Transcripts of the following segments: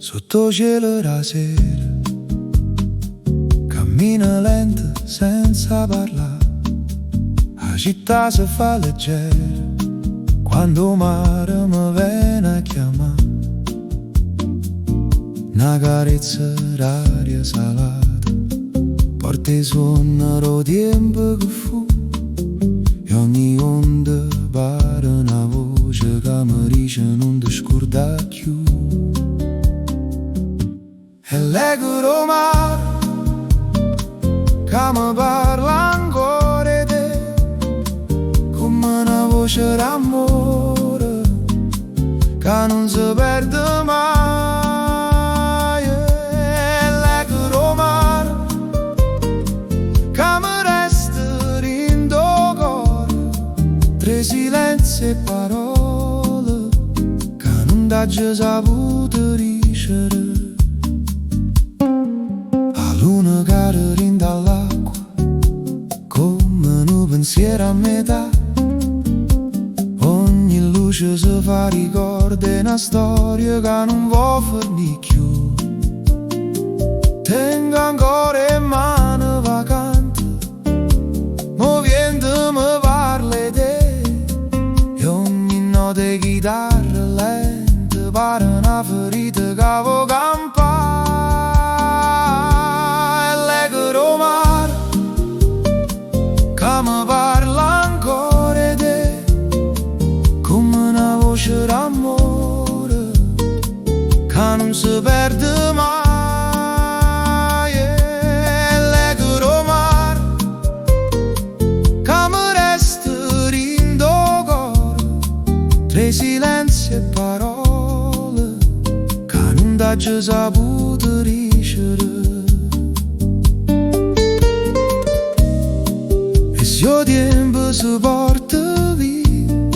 Sotto 'o cielo d' 'a sera Cammina lenta senza parlà. 'A città se fa leggera quando 'o mare me vene a chiammà. Na carezza d'aria salata porta 'e suonne d' 'o tiempo che fu e ogni onda pare na voce ca me dice nun te scurdà cchiù. E l'eco d' 'o mare ca me parla ancora 'e te comme na voce d'ammore ca nun se perde maje. E l'eco d' 'o mare ca me resta dint' 'o core tra silenzio e parole ca nun t'aggio saputo dicere. 'A luna cade dint' all'acqua comme nu pensiero a metà. Ogni luce se fa ricordo 'e na storia ca nun vo' fernì cchiù. Tengo ancora 'e mane vacante, ma 'o viento me parla 'e te e ogni nota 'e chitarra lenta pare na ferita ca vo' campà. E l'eco d' 'o mare ca me parla ancora 'e te comme na voce d'ammore ca nun se perde maje. E l'eco d' 'o mare ca me resta dint' 'o core tra silenzio e parole ca nun t'aggio saputo dicere. E si 'o tiempo se porta via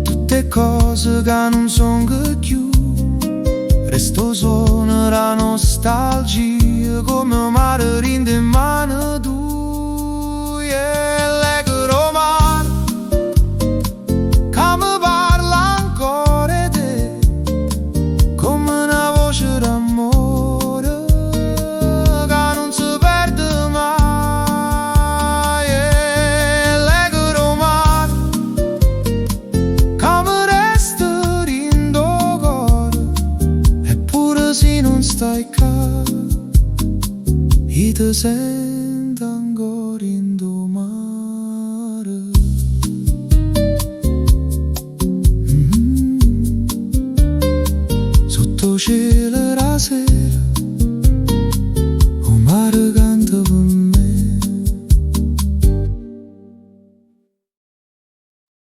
tutte 'e cose ca nun songo cchiù, resta 'o suono d' 'a nostalgia comme 'o mare dint' 'e mane toje. E l'eco d' 'o mare ca me parla ancora 'e te comme na voce d'ammore ca nun se perde maje. E l'eco d' 'o mare ca me resta dint' 'o core e pure si nun stai ccà io te sento ancora dint' 'o mare. Sotto 'o cielo d' 'a sera.